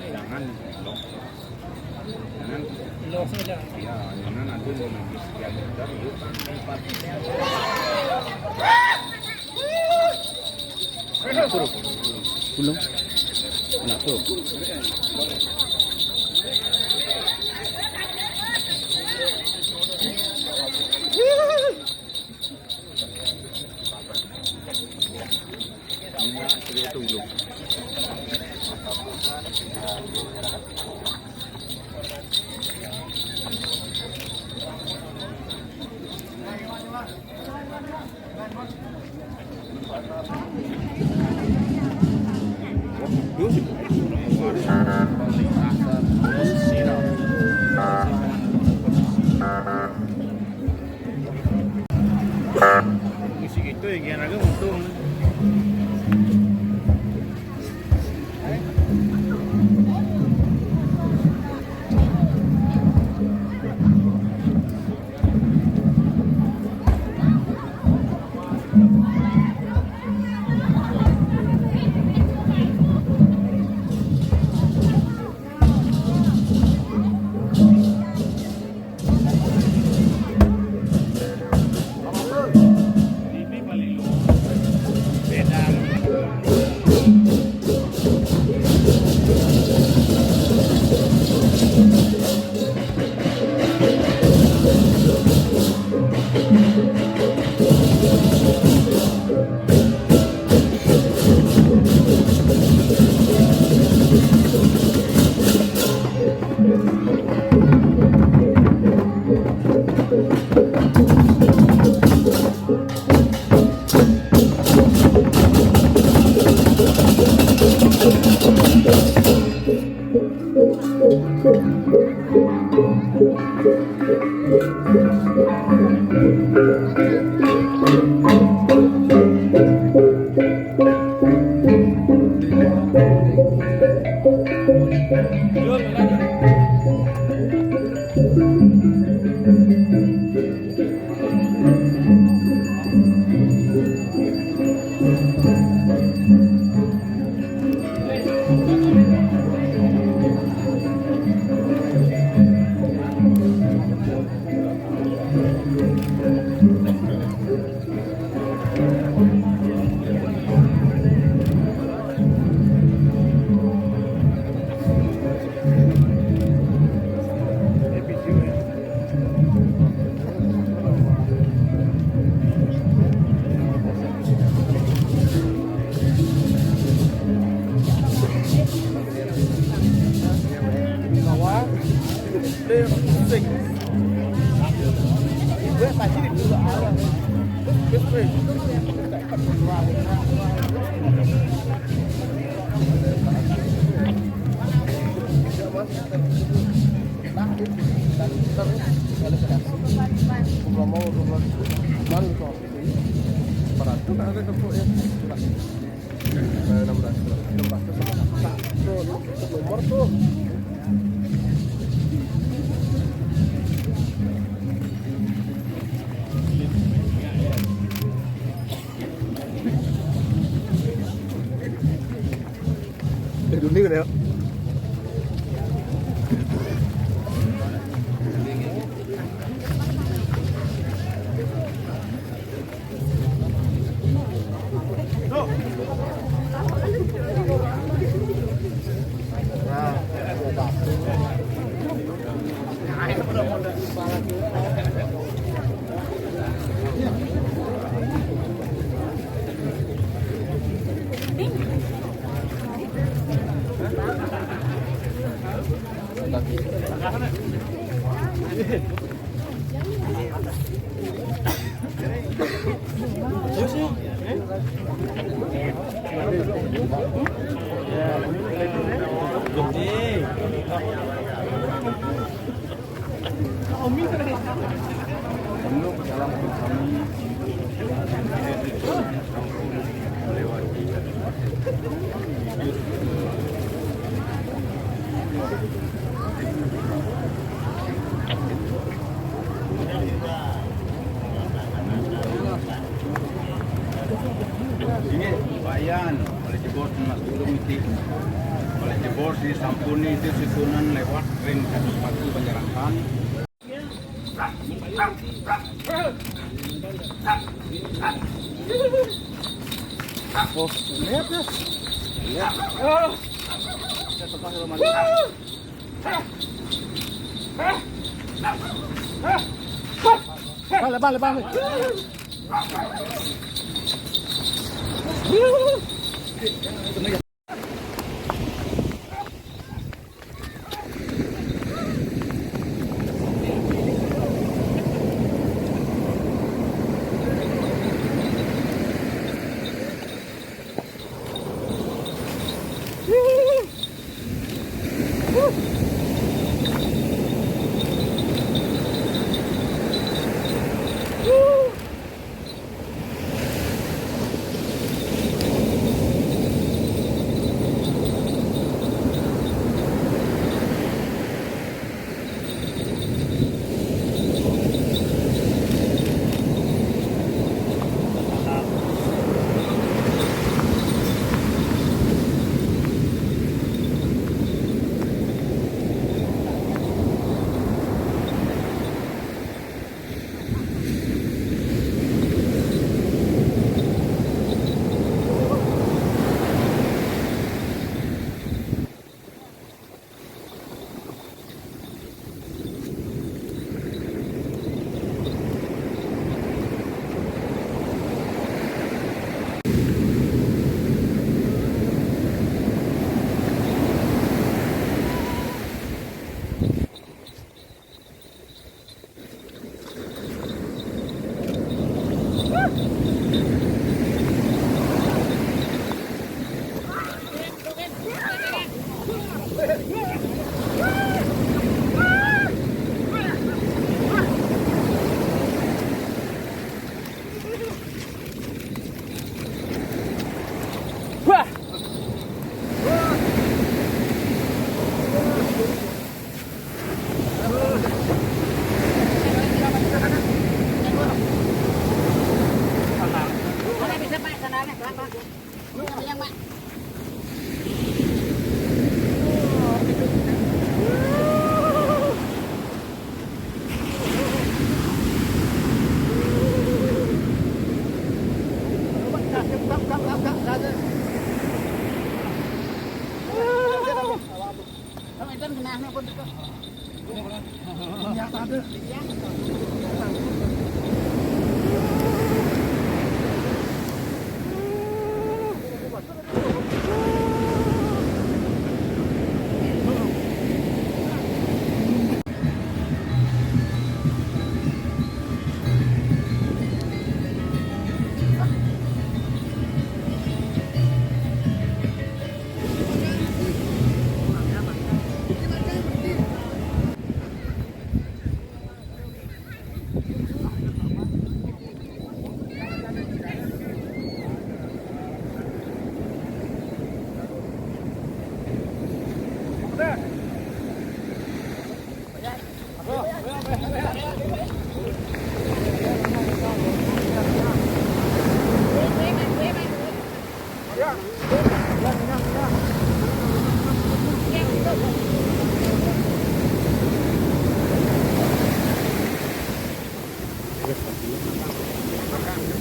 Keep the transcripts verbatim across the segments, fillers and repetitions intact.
Jangan, jangan, jangan. Ya, jangan ada yang habis tiga meter, yuk, sampai empat meter. Kenapa? Belum. Kenapa? Isi gitu ya, gian aja untung. Para itu kan ada tempuk ya. Eh, enam belas, enam belas. Inggih, Pak Yan, oleh jebos Mas Gulung iki. Oleh jebos disampuni itu susunan lewat ring kados patu Banjarangkan. Oh, lihat ya. Lihat. Balik, balik, balik.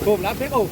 Bom, lá pegou.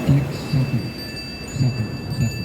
Tek satu, satu, satu.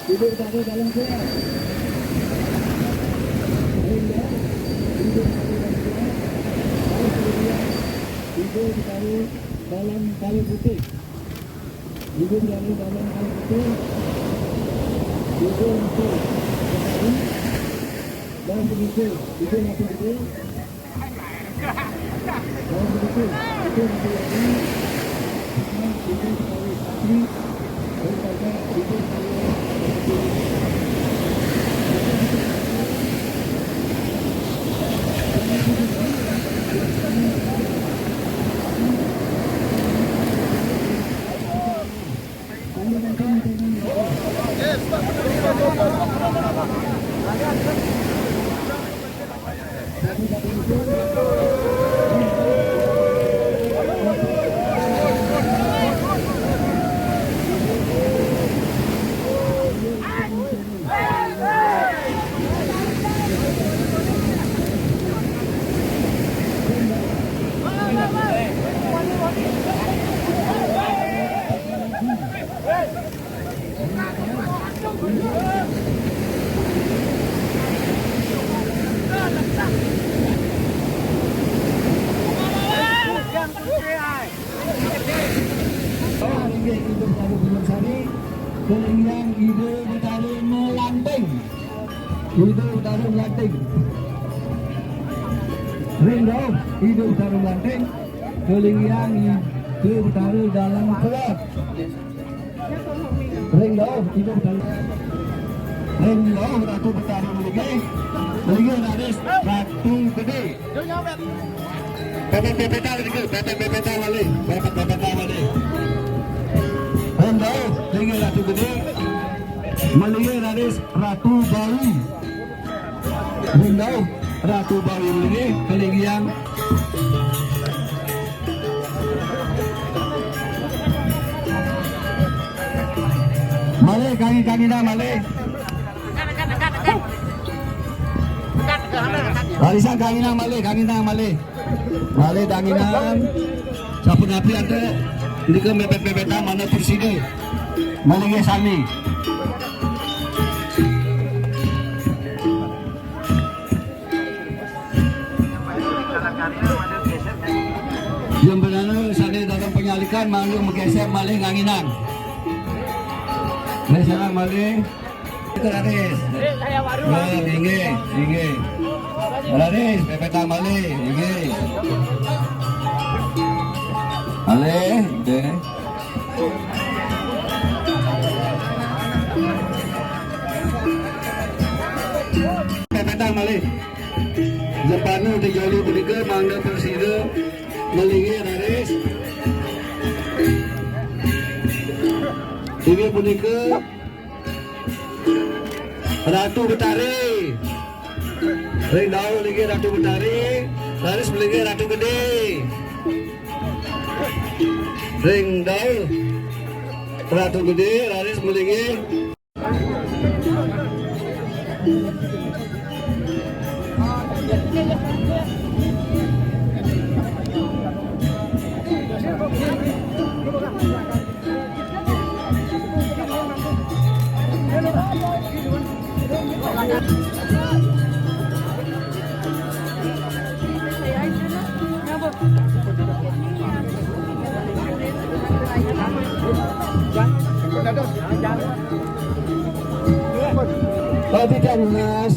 Tidur pada dalam kelas. Sehingga tidur pada dalam kelas harus kemudian tidur di dalam, dalam tali putih. Tidur di dalam, dalam tali putih. Tidur untuk sekali. Dan begitu, tidur mati gede. Kelingiang Ida Betara Melanting. Ida Betara Melanting. Ring dauh, Ida Betara Melanting. Kelingiang Ida Betara Dalam Kuat. Ring dauh, Ida Betara. Ring dauh, Ratu Betara Melinggih. Melinggih raris Ratu Gede. Pepet-pepetan lagi, pepet-pepetan balik, pepet-pepetan balik. Ring dauh, melinggih Ratu Gede, melinggih raris Ratu Bawi. Ring dauh, Ratu Bawi melinggih, kelingiang. Malih, kangin-kanginan malih. Barisan kanginan malih, kanginan malih. Malih danginan. Sapunapi antuk nika mepet-mepetan mangda prasida. Malinggih sami. Jembrana sane dalam panyalikan mangda mageser malih nganginan. Geseran malih. Raris. Oh, inggih, inggih. Raris, pepetang malih, inggih. Malih, inggih. Pepetang malih. Jepana tejoli punika mangda prasida malinggih raris. Inggih punika Ratu Betari. Ring dauh linggih Ratu Betari, raris malinggih Ratu Gede. Ring dauh Ratu Gede, raris malinggih. Pati Kang Mas,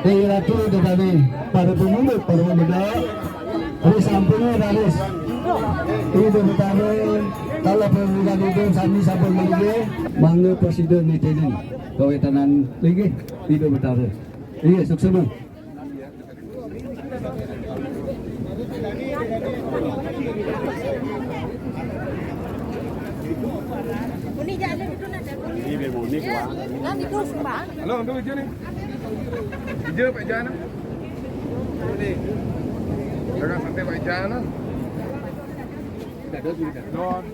Dewi Ratu, tetapi para pemundut, para pemundut. Ri sampune raris. Ida Betara, kala pangligan Ida sami sampun malinggih, mangda prasida nitinin kawitanan linggih Ida Betara. Inggih, suksema. Ini biar bunyi, Pak. Halo, untuk Ija nih. Ija, Pak Ija, nah. Ini. Jangan santai, Pak Ija, nah. Don.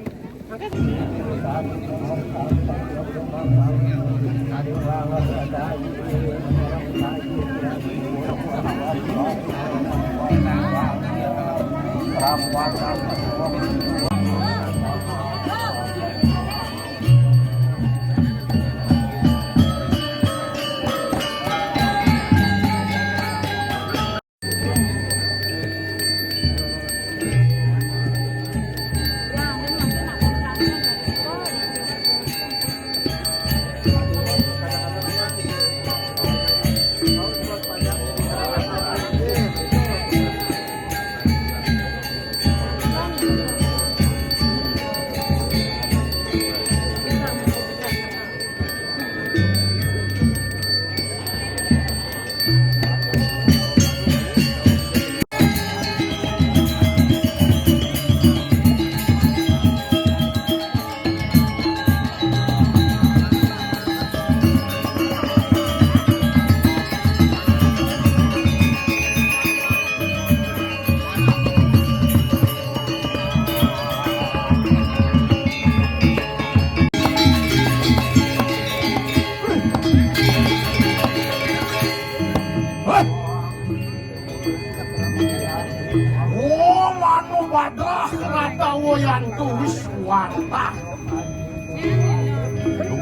Oh, manu wadah rata woyan tuwis wantah.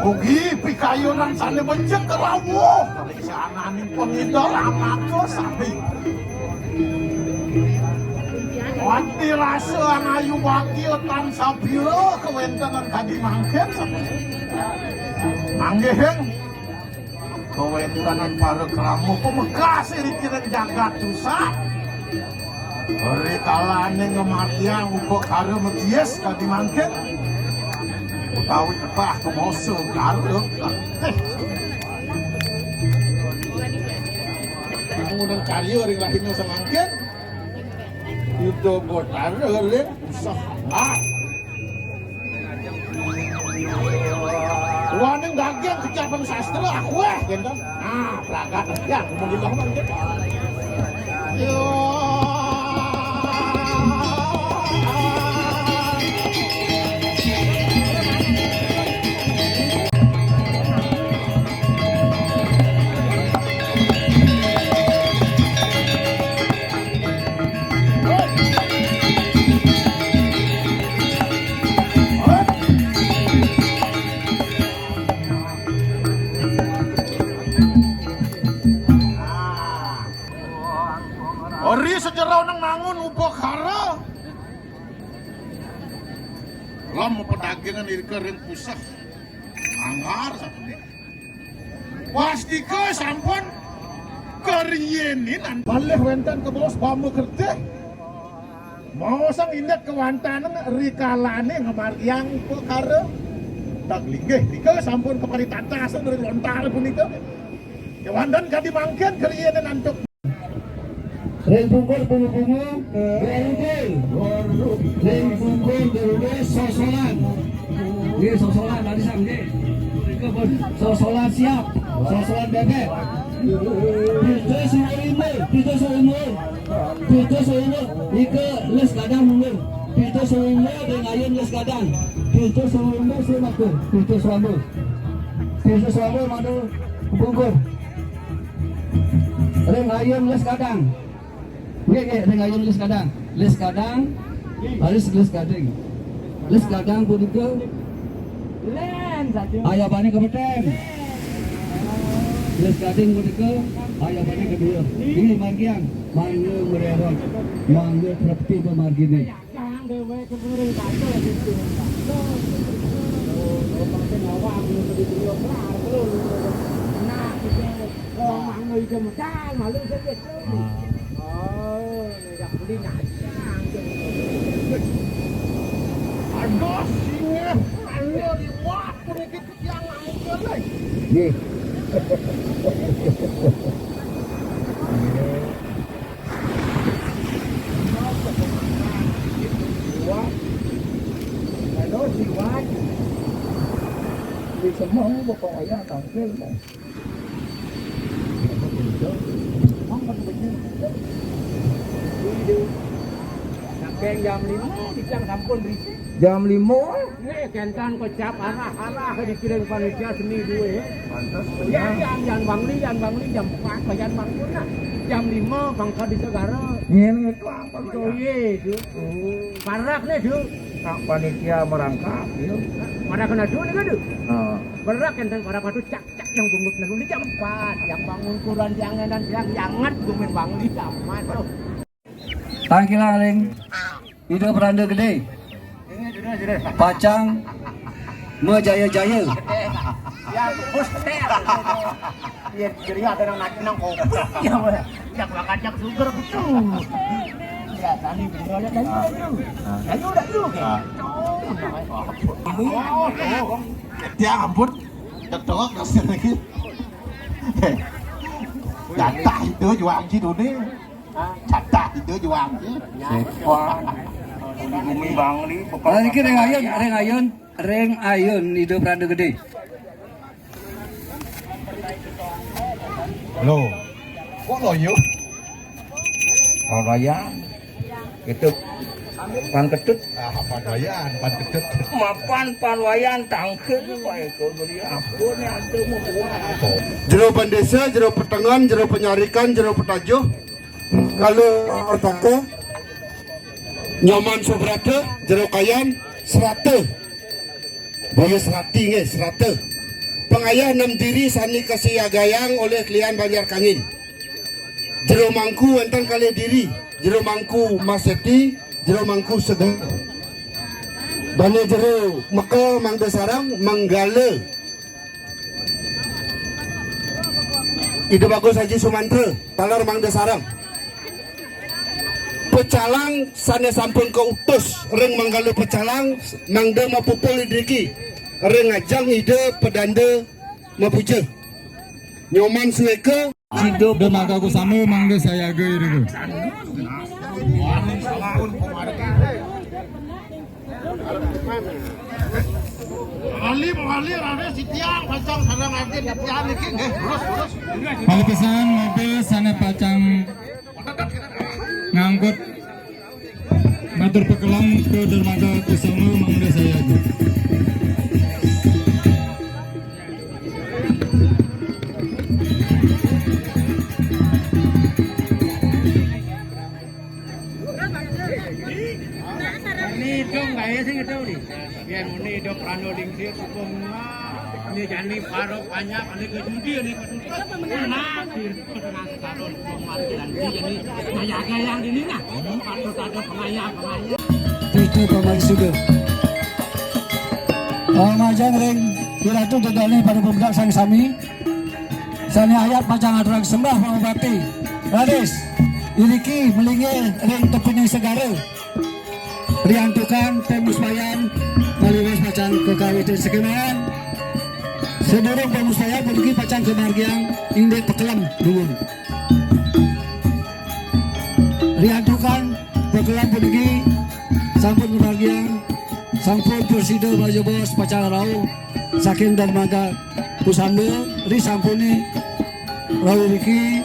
Dugi pikayunan sane becik rawuh. Sananing pangidal amaka sami. Pati rasa anayu bagia tan sapira kawéntenan kadi mangkin. Manggihing kawéntenan para krama pamekas iri kiring jagat Susa. Ri kalané ngamargiang upakara magiis kadi mangkin. Utawi ketah kemasa gara. Éh. Nang karya ring rahina samangkin. Ida Batara ring usah. Ah. Waning daging kecapan sastra aku éh, kénten. Nah, pragat ya, ngomong gitu, ngomong gitu. Yo. Ri sajeroning nangun upakara. Lam pedagingan irika ring puseh. Anggar sapunika. Wastika sampun kariinin malih wénten kabaos bama kertih. Maosang indik kawantanan ri kalané ngamargiang upakara. Tag linggih nika sampun kaparitatasan ring lontar punika. Kéwanten kadi mangkin kariinin antuk. Ring pungkur bunga-bunga, Garuda. Ring pungkur Garuda, sosolan. Nggih, sosolan, tadi sam, nggih. Sosolan siap, sosolan bébék. Pita suwung lima, pita suwung lima. Pita suwung lima, nika les gadang mundur. Pita suwung lima, ring ayun les gadang. Pita suwung lima, sing mangku. Pita suwung lima. Pita suwung lima, madu pungkur. Ring ayun les gadang. Nggih, nggih, ring ayun les gadang. Les gadang, harus les gading. Les gadang punika ayabané kapeteng. Les gading punika ayabané kedua. Inggih margiang, mangga mrérot, mangga trepti pamarginé. Yang déwék sing ring kaca gitu. Lo, lo pakai ngawak, lo di dunia kelar, lo, lo, lo. Nah, gitu. Wong mangno iki medal, malu sing gitu. Oh, ya beli nasi. Aduh, sini, anu liwat, pergi ke tiang langsung, eh. Nggih. Di semua pokoknya tangkil, Mas. Saking jam lima, dijang sampun risik. Jam lima? Nggih, kénten kocap arah-arah dikirim panitia seni duwe. Pantes. Ya, benar. Yan, yan Bangli, yan Bangli jam empat, yan Bangli. Nah, jam lima bangka di Segara. Nyen itu apa? Oh, iya, itu. Oh. Parak nih, Du. Nah, panitia merangkap, ya. Parak kena Du nih, Du. Heeh. Parak kénten parak patu cak, cak yang bungut lalu di jam empat. Yang bangun kurang jangan dan yang jangan gumin Bangli aman tuh. Tangkilang ring Ida Pranda Gedé. Pacang majaya-jaya. Ya, bos, ya. Ya, jadi ada nang naik nang kopi. Ya, Bos. Ya, gua ngajak sugar betul. Ya, tadi bener aja tadi udah yuk. Tadi udah yuk. Ya ampun. Ketok kasih lagi. Jatah itu jual ji duni. Jatah itu jual ji. Wah. Di bumi Bangli, bukan. Nah, niki ring ayun, ring ayun, ring ayun Ida Pranda Gedé. Lo. Kok loyo? Loyan. Itu pan ketut. Ah, pan wayan, pan ketut. Mapan pan wayan tangkil waé kok beli ampun ya ada mau kuat. Jero Bandésa, jero Petengan, jero Penyarikan, jero Petajuh. Kalau Artaka, Nyoman Subrata, jero Kayan, Serata. Boyo Serati nggih, Serata. Pangayah nem diri sani kasiagayang olih klian Banjar Kangin. Jero Mangku wénten kalih diri, Jero Mangku Mas Seti, Jero Mangku Segara. Bani jero Meka mangda sareng, manggala Ida Bagus Haji Sumantra, taler mangda sareng. Pecalang sane sampun kautus ring manggala pecalang, mangda mapupul iriki ring ajeng Ida Pedanda mapuja. Nyoman sueka. Dermaga Kusama mangda sayaga irika. Mawali, mawali, raris titiang, pacang sareng Raden titiang niki, nggih, terus, terus. Malih pisan mobil sane pacang ngangkut matur pakelam ka Dermaga Kusama mangda sayaga. Ini dong, gaya sing itu nih. Biar ini dong, Prano Lingsir, Sukung, ini jani, Parok, banyak, ini ke judi, ini ke judi. Nah, di tengah setahun, kemarin, ini, nah, ya, ada yang ini, nah. Patut ada pengayah, pengayah. Titi Paman Suda. Pamajeng ring Iratu dedane para pemuda sang sami. Sane ayat pacang aturang sembah pamupati. Raris, iriki malinggih ring tepine segara. Riantukan pemuspayan malih raris pacang kakawitin sekenan. Sadurung pemuspayan puniki pacang kamargiang indik pakelem dumun. Riantukan pakelem puniki sampun kamargiang, sampun prasida malajebos pacang rauh saking Dermaga Kusama, ri sampune rauh niki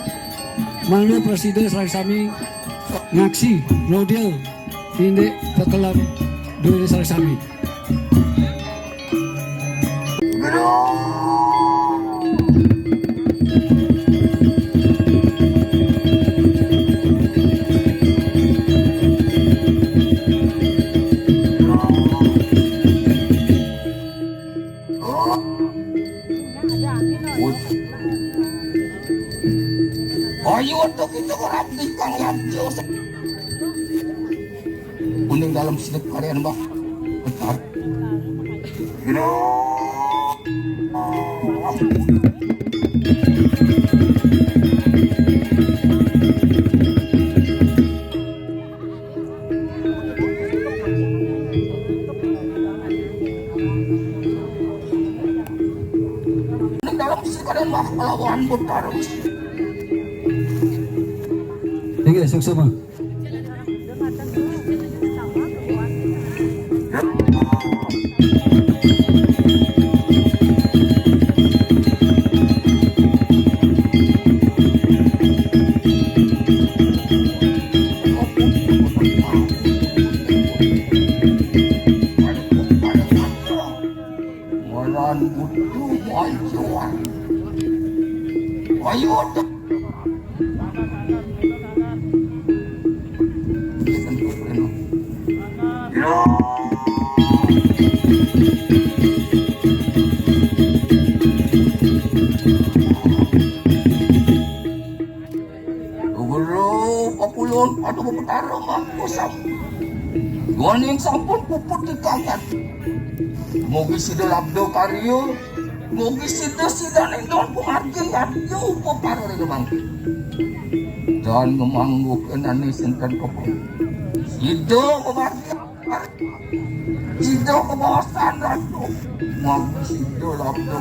mangda prasida sareng sami ngaksi nodil indik pakelem duene sareng sami. Ayo, untuk itu orang tinggal yang jauh. Kuning dalam sedek kalian, Mbah. Bentar. Kuning dalam sedek kalian, Mbah. Lawan Butaris. Inggih, suksma. Walan butuh bantuan. Ayo, Guru pakulun pada Betara mangku sam. Duaning sampun puput di kayat. Mugi sida labda karya, mugi sida sidaning don pangarti yadnya upakara ring bangkit. Dan ngamangguh enane sinten pepeng. Sida pangarti Sida kabawasan ratu. Mangku sida labda.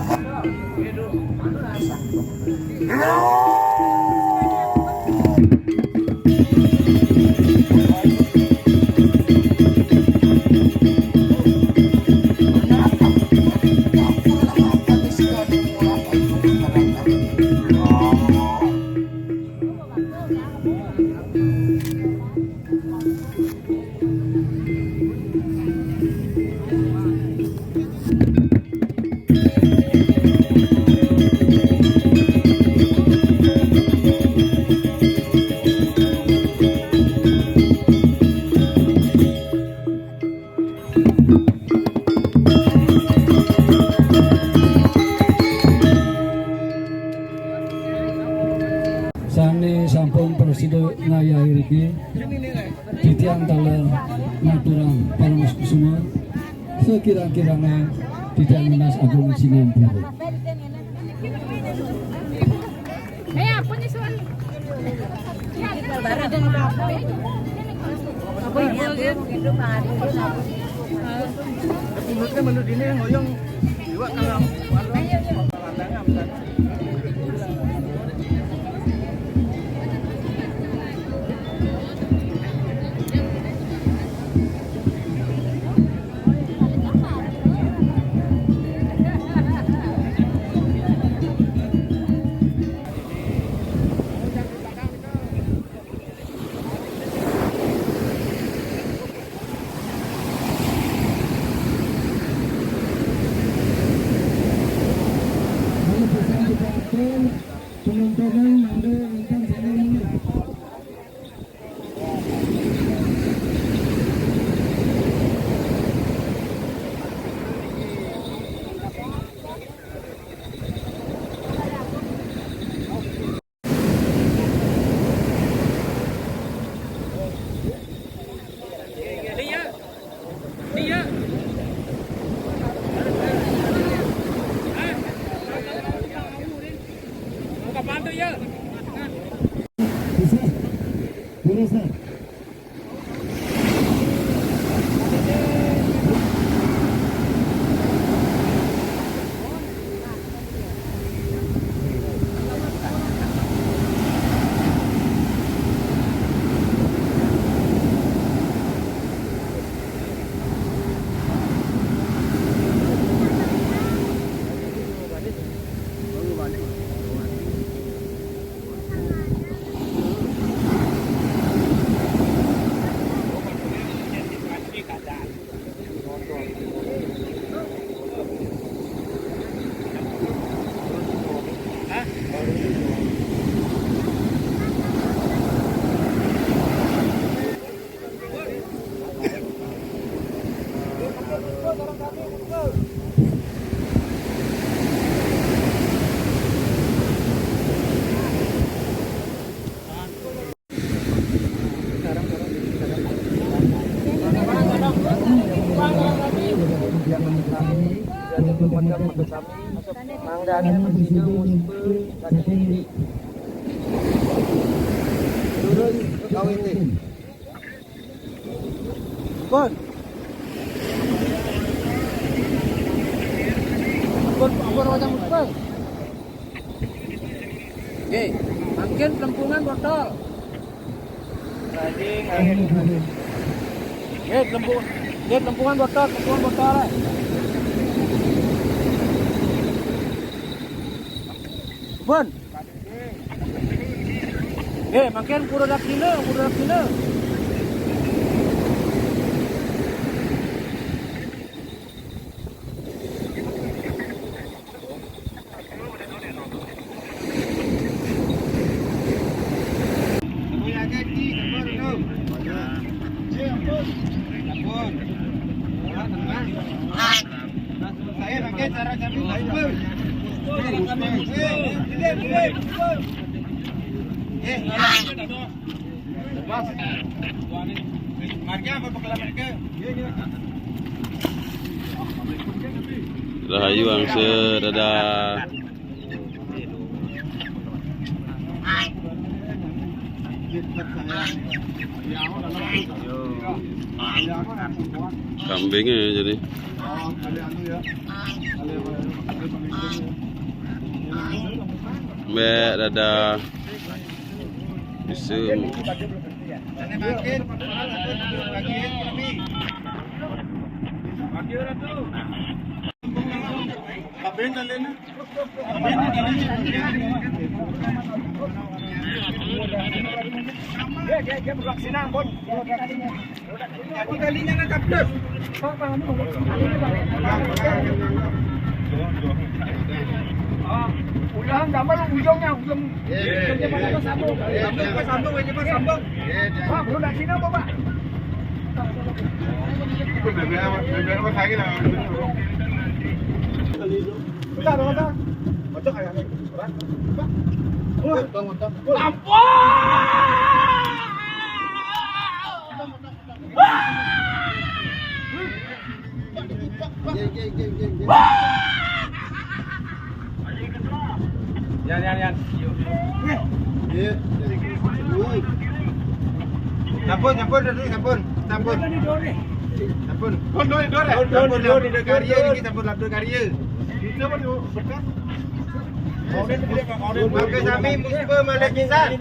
Sane sampun prasida ngayahi riki, titiang taler Paramakusuma, sekirang-kirangnya di Dinas Agung Sinampuru. Mulutnya menurut ini ngoyong juga kalau Pun. Ampun, ampun, wajah muspel. Oke, mangkin pelempungan botol. Oke, pelempung-, oke, pelempungan botol, pelempungan botol. Pun. Eh, mangkin kudu dak dina, kudu dak dina. Saya pakai cara kami. Eh, Rahayu angsa, dadah. Kambing ya jadi. Mbak, dadah. Bisa. Dia, dia, dia bergerak sini, Bun. Aku talinya nangkap terus. Ah, ulang gambar ujungnya, ujung. Ujungnya mana sambung. Sambung, Pak, sambung, Pak, sambung. Ah, belum dah sini apa, Pak? Bebek apa? Bebek apa lagi lah? Bentar, bentar. Bocok kayak ini. Pak. Pak. Wah. Untung, untung. Ampun! Wah! Yan, yan, yan. Iya. Sampun, sampun, Dodi, sampun. Sampun. Sampun. Sampun, Labda Karya niki, sampun Labda Karya. Mangke sami musibah malih pisan.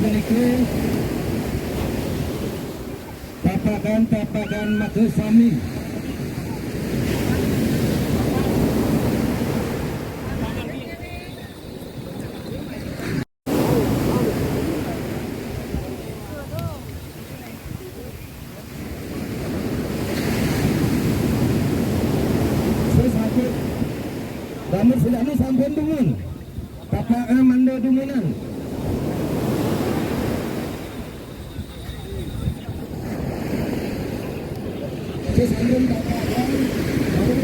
Puniki tapakan-tapakan makasami. Sesakit. Damut silanu sampun dumun. Tapakan mangda dumunan. Sesambung tapakan, baru.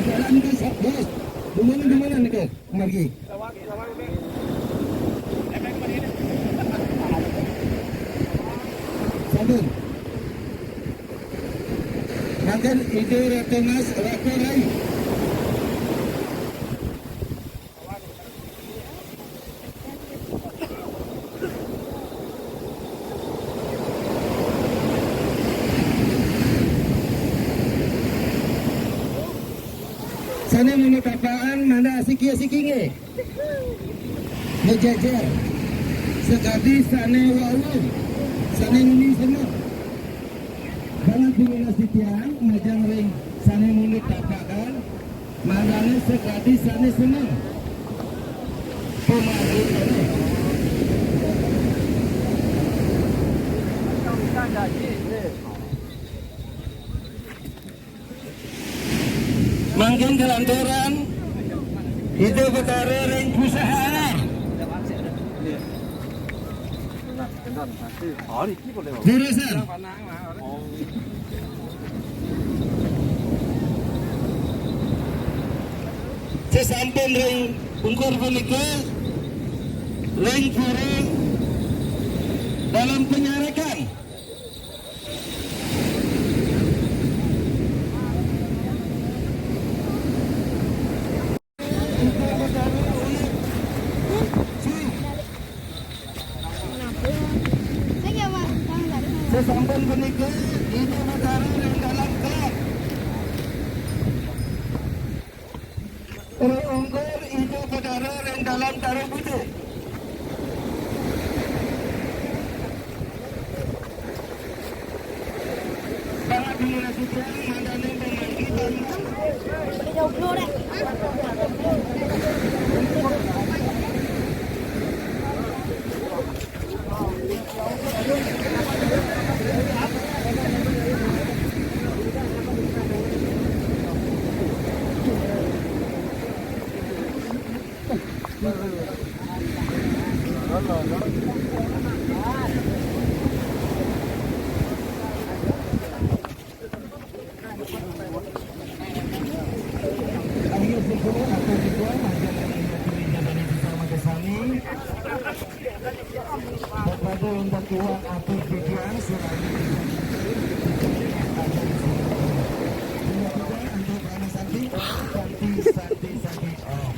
Jalan ke Satgas. Dumunan, dumunan ke margi. Sampun. Mangkin Ida Ratu Mas Ratu Rai. Sane muni tapakan mangda asiki-asiki nggih. Ngejejer. Sakadi sane wau, sane nguni seneng. Banget pinginas titiang majeng ring sane muni tapakan, mangdane sakadi sane seneng. Pamargine. Mangkin kalanturan Ida Betara ring pusara. Leresan. Sasampun ring ungkur punika, ring pura Dalem Penyarakan. Sasampun punika, Ida Betara ring dalam kelak. Dalam taruh butuh. Sangat mengenaskan, mandang dan menghitam. Ayo, sepuluh atau dua, majalah yang terpilih jabatan bersama ke sini. Kepada yang berkuat atau pikiran selain untuk anak Santi, Santi, Santi, Santi. Oh.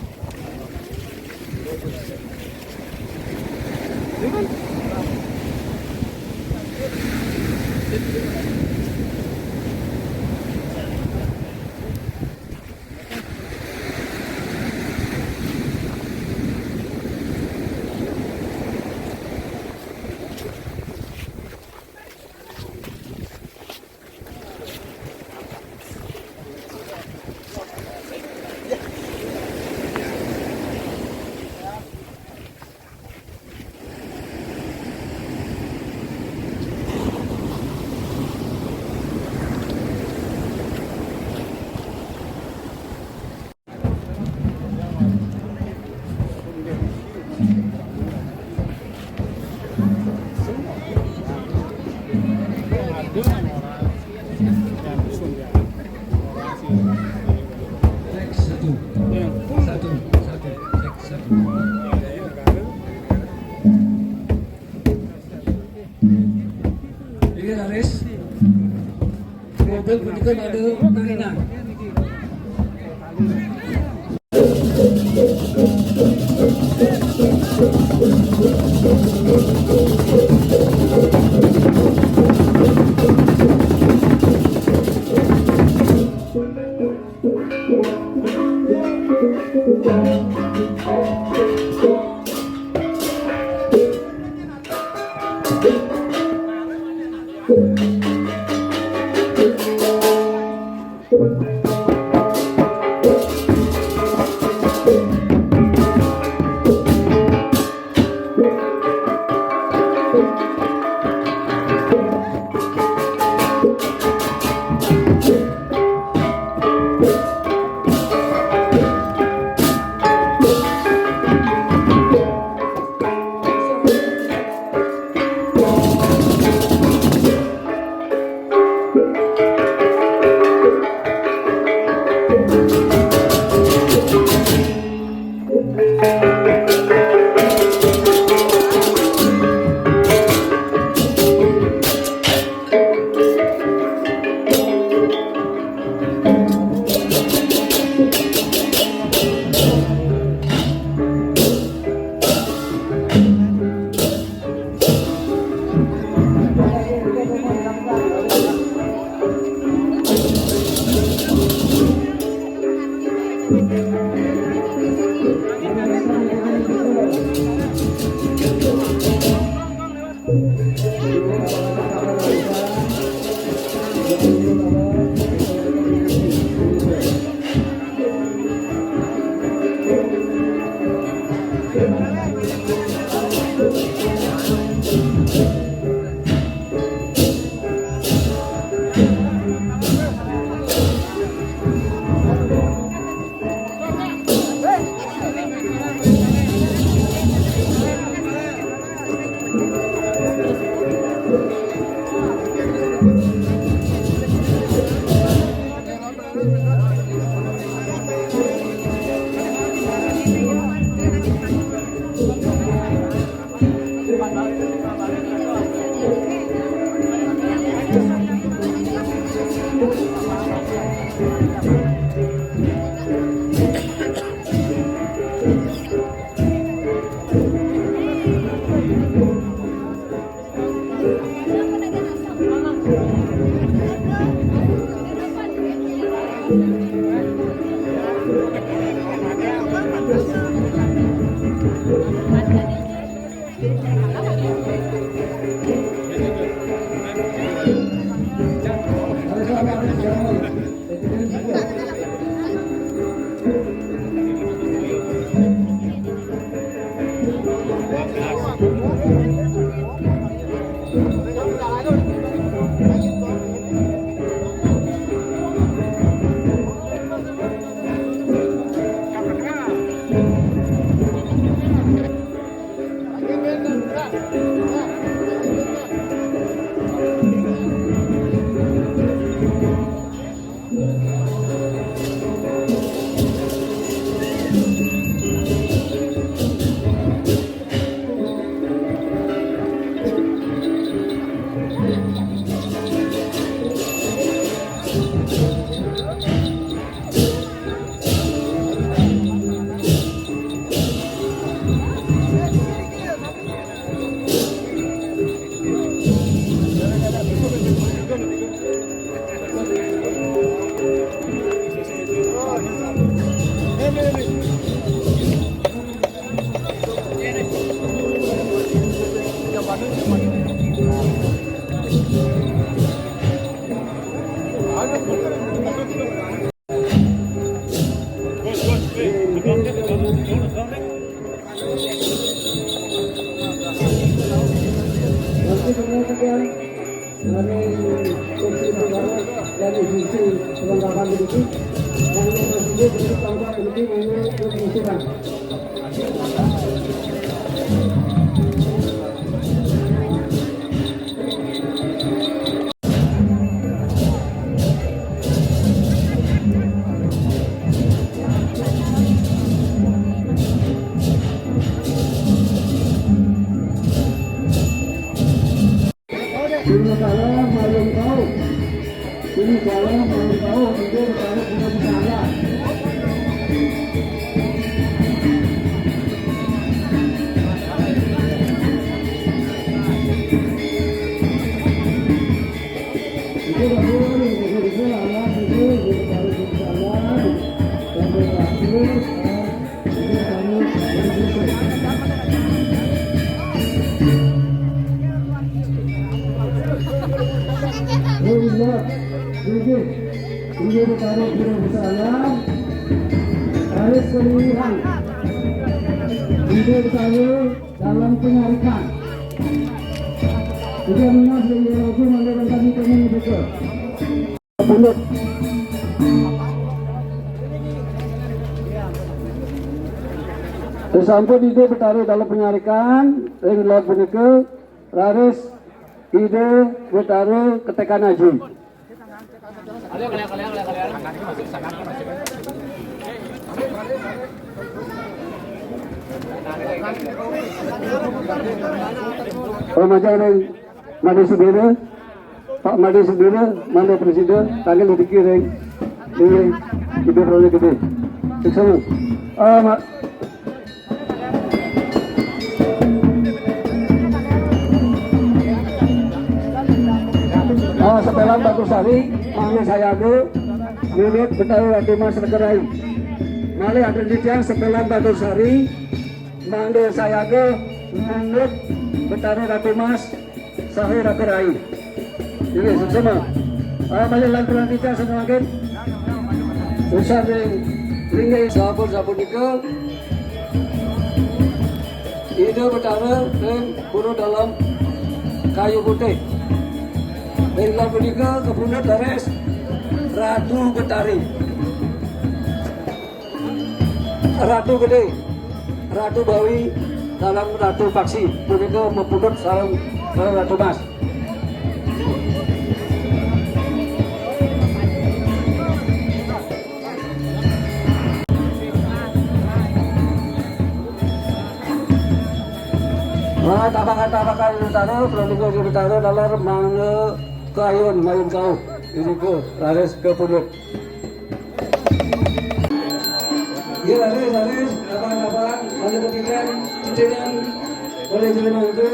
Cek satu. Satu, satu, cek satu. Ini Aris. Mobil punika ada Marina. Dari sisi pelengkapan begitu, yang masih dia begitu tanpa begitu mau diusulkan. Ini kalau malam kau, ini kalau malam kau, ini kalau belum salah. Ini ditaruh guru besarnya, harus pemilihan. Ini ditaruh dalam penarikan. Jika minus yang dilakukan oleh rekan kami betul. Punut. Sasampun Ida betaruh dalam penarikan, ring laut punika, raris Ida betaruh ketekan aji. Pamajang ring Made Sudira, Pak Made Sudira, Made Presida, tanggel dikir ring, ring, ring, gedé, gedé. Suksma. Ah, ma-, Ah, setelan Batur Sari, mangda sayaga, Punut Betara Ratu Mas Raka Rai. Malih atur titiang setelan Batur Sari, mangda sayaga, Punut Betara Ratu Mas saha Raka Rai. Inggih, suksma. Ah, malih lanturang titiang sami mangkin. Usan ring linggih sampun sapunika. Ida Betara ring pura dalam kayu putih. Ring dalam punika kapunut leres Ratu Betari. Ratu Gedé, Ratu Bawi, dalam Ratu Paksi, punika mapundhut sareng, eh, Ratu Mas. Wah, tabakan-tabakan Bintaro, Pramuka Bintaro, dalam mangga kayun, mayun kauh, punika raris kapundhut. Nggih, raris, raris, abang-abang, oleh ketiga, ketiga, oleh jelema itu.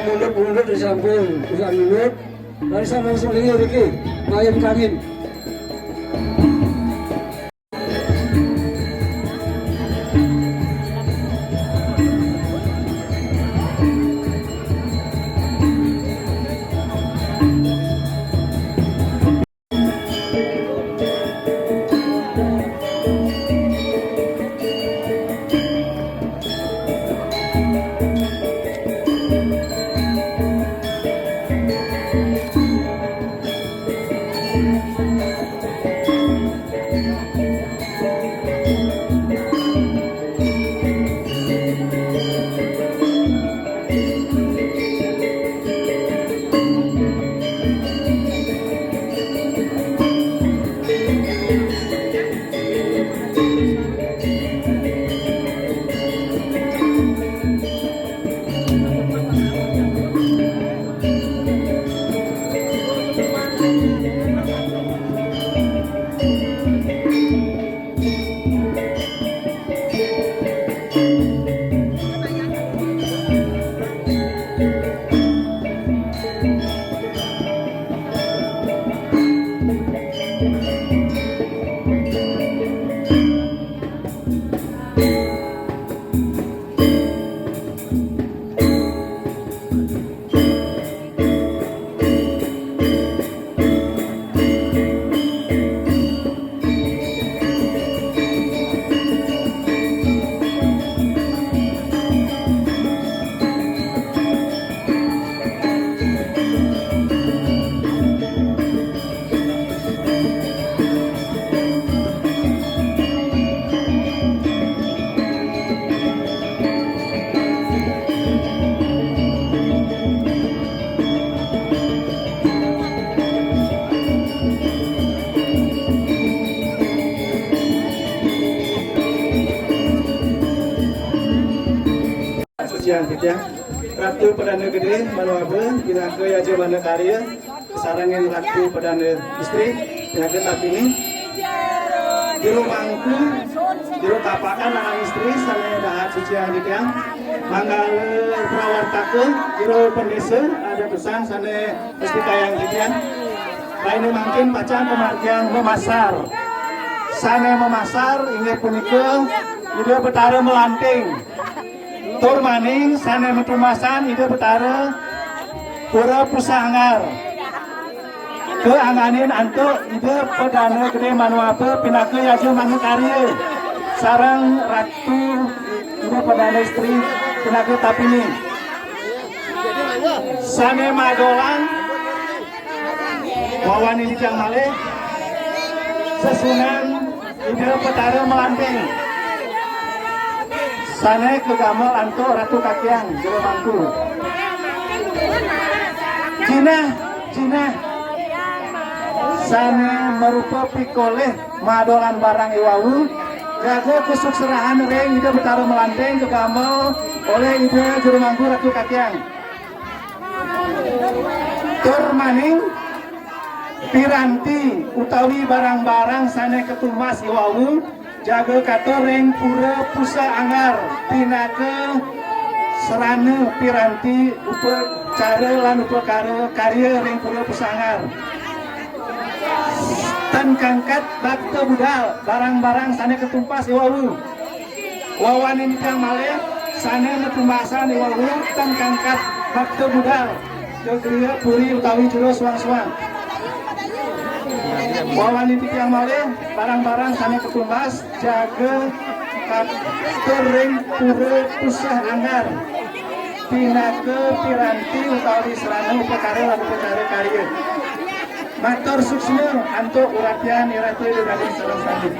Mundut-mundut disampun, usan mundut. Dari sana langsung liur iki, main kangin. Yang titiang, Ratu Perdana Gede Manuabe, pinaka yajamana karya, sarengin Ratu Perdana Istri, pinaka tapini. Juru mangku, juru tapakan anak istri, sane dahat suciang titiang. Manggala prawartaka, juru pendesa, ada pesan sane mustikayang titiang. Raina mangkin pacang pamargiang mamasar. Sane mamasar inggih punika Ida Betara Melanting. Tur maning sane matumbasan Ida Betara Pura Pusanggar. Kaangganin antuk Ida Perdana Gede Manuabe pinaka yajamana karya sareng Ratu Ida Perdana Istri pinaka tapini. Sane madolan wawanin titiang malih sesuunan Ida Betara Melanting sane kagamel antuk Ratu Kakiang jero mangku. Jinah, jinah sane marupa pikolih madolan barang iwau, jaga kasukserahan ring Ida Betara Melanting kagamel olih Ida Jero Mangku Ratu Kakiang. Tur maning piranti utawi barang-barang sane katumbas iwau jaga katur ring Pura Pusanggar pinaka sarana piranti upacara lan upakara karya ring Pura Pusanggar. Tan kangkat bakta budal barang-barang sane katumbas iwau. Wawanin titiang malih sane matumbasan iwau tan kangkat bakta budal ka griya puri utawi jero suang-suang. Wawanin titiang malih barang-barang sane katumbas jaga katur ring Pura Pusanggar pinaka piranti utawi sarana upakara lan upacara karya. Matur suksma antuk uratian Ida Dané sareng sami.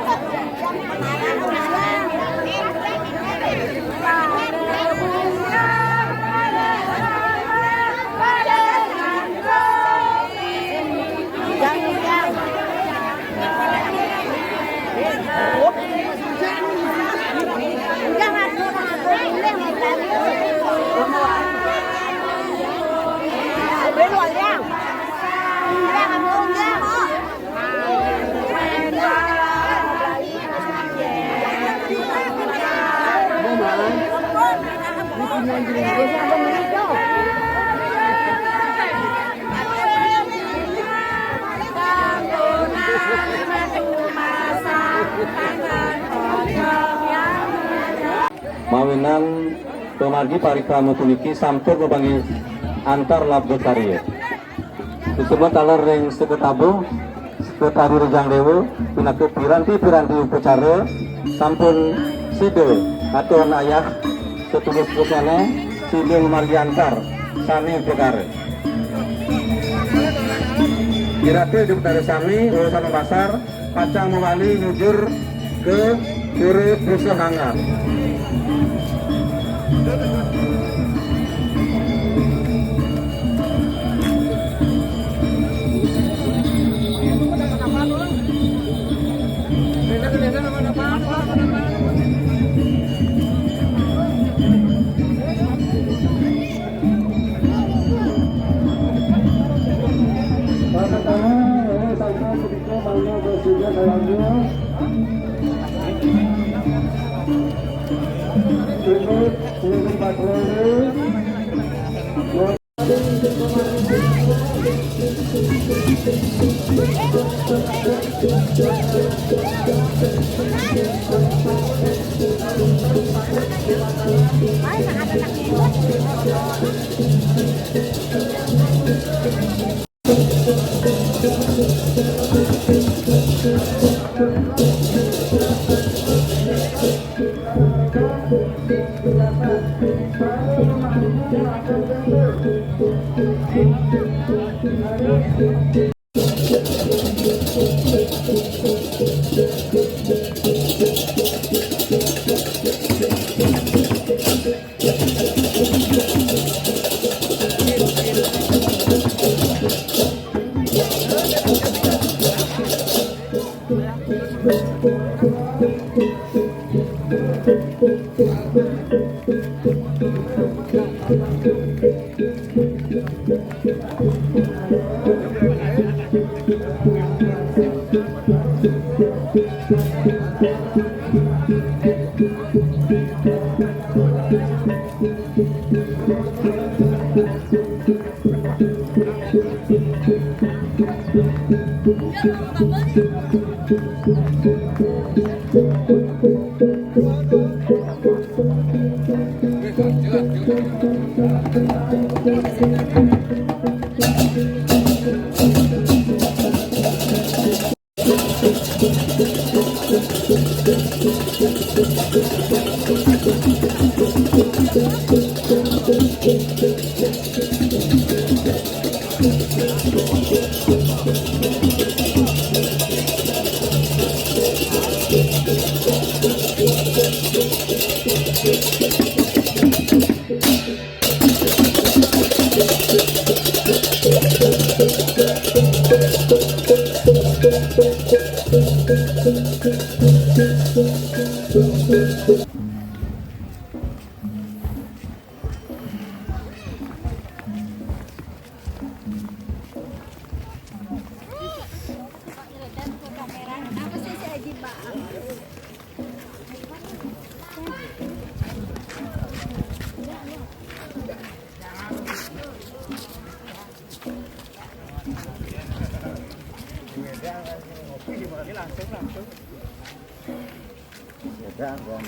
Mawinan pamargi parikrama puniki sampun mabanggih antar labda karya. Suksma taler ring Sekatabu, Sekatari Rejang Dewa, pinaka piranti-piranti upacara sampun sida atur ayah satulus-tulusnyané sida ngamargi antar sané upakara. Irika ida Betara sami, urusan basar, pacang mawali nyujur ka Pura Pusanggar.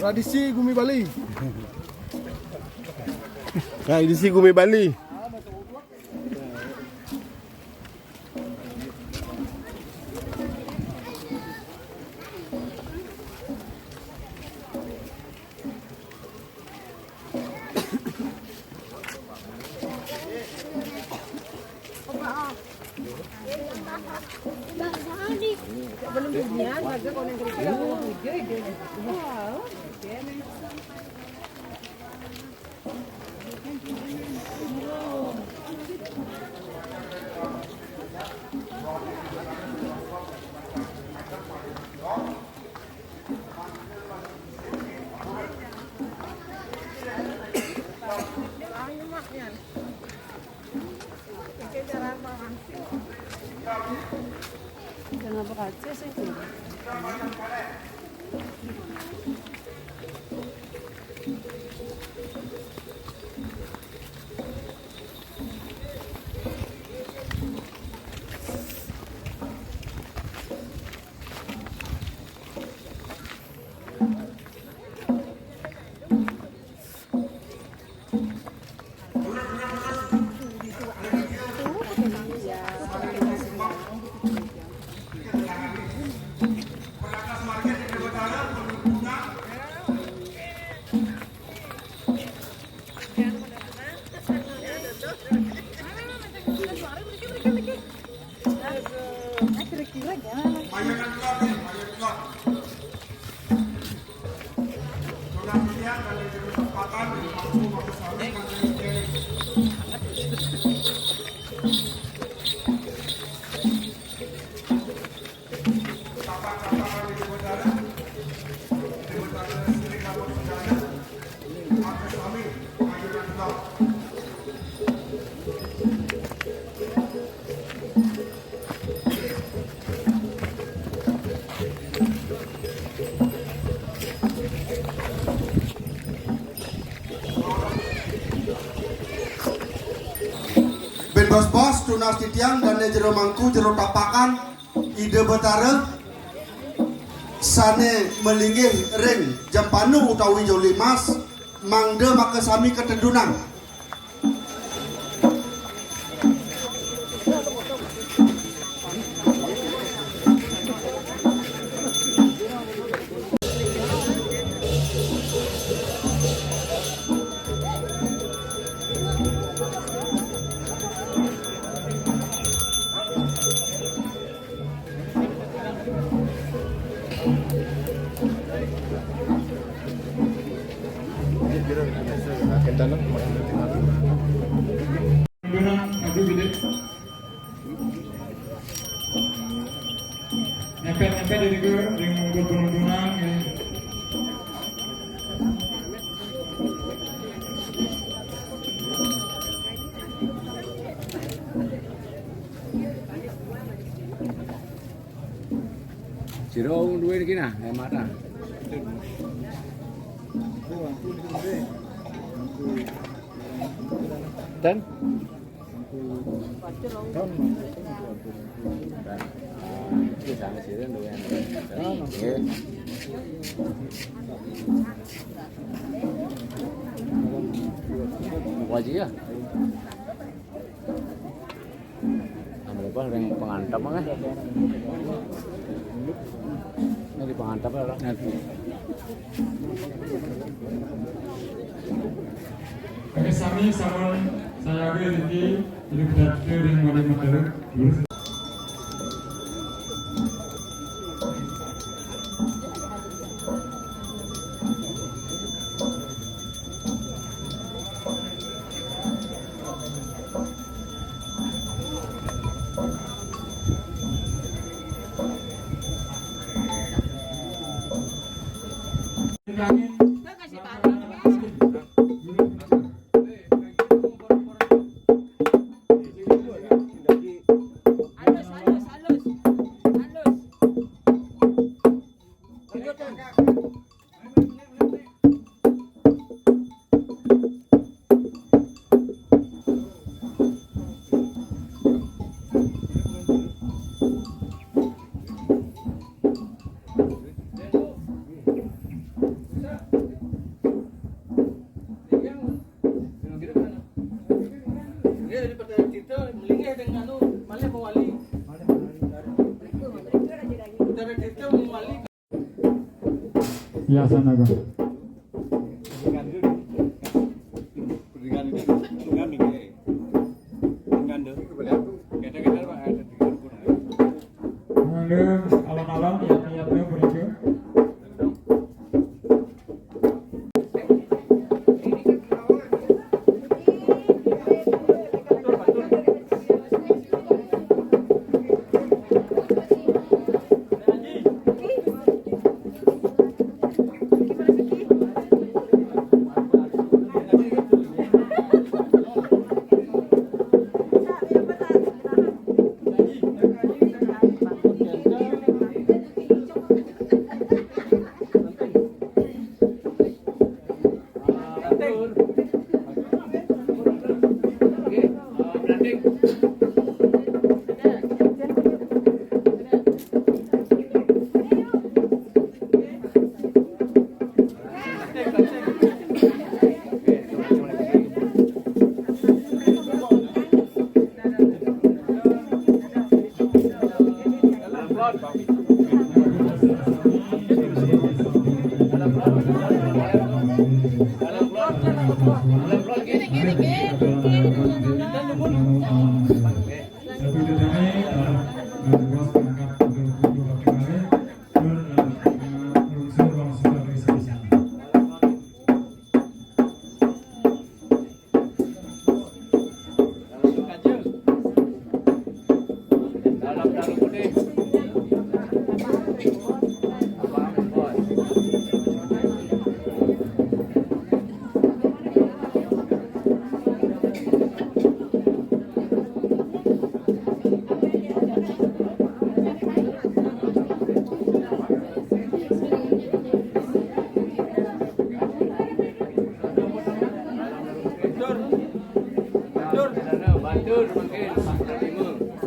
Tradisi Gumi Bali. Tradisi Gumi Bali. Bén bos-bos, tunas titiang dané jero mangku jero tapakan Ida Betara sané malinggih ring jempanu utawi joli mas, mangda makasami katedunang. Rombongan, Abu Gede. Nempel-nempel dari ke, yang mau rombongan, ya. Jero duwe iki nah, hemat ah. Dan? Nggih. Wajib ya? Ambil apa, ring pengantap, Mang, eh? Ini di pengantap ya, Bro? Nanti. Oke, sami sampun saya niki, jadi kita ring Wali Mataram. Ya, sana, Kak. Mangga alon-alon, iyat-iyatnya punika.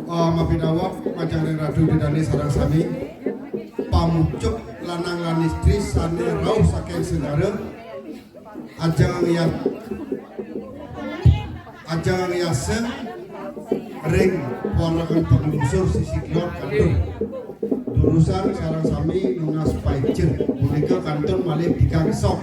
Oh, mapinawak majeng ring Ratu Bidadari sareng sami. Pamucuk lanang lan istri sane rauh saking segara. Ajeng ya-, ajeng yasa ring parangan panglungsur sisi kiwa kantun. Durusang sareng sami nunas paija. Punika kantun malih tigang sok.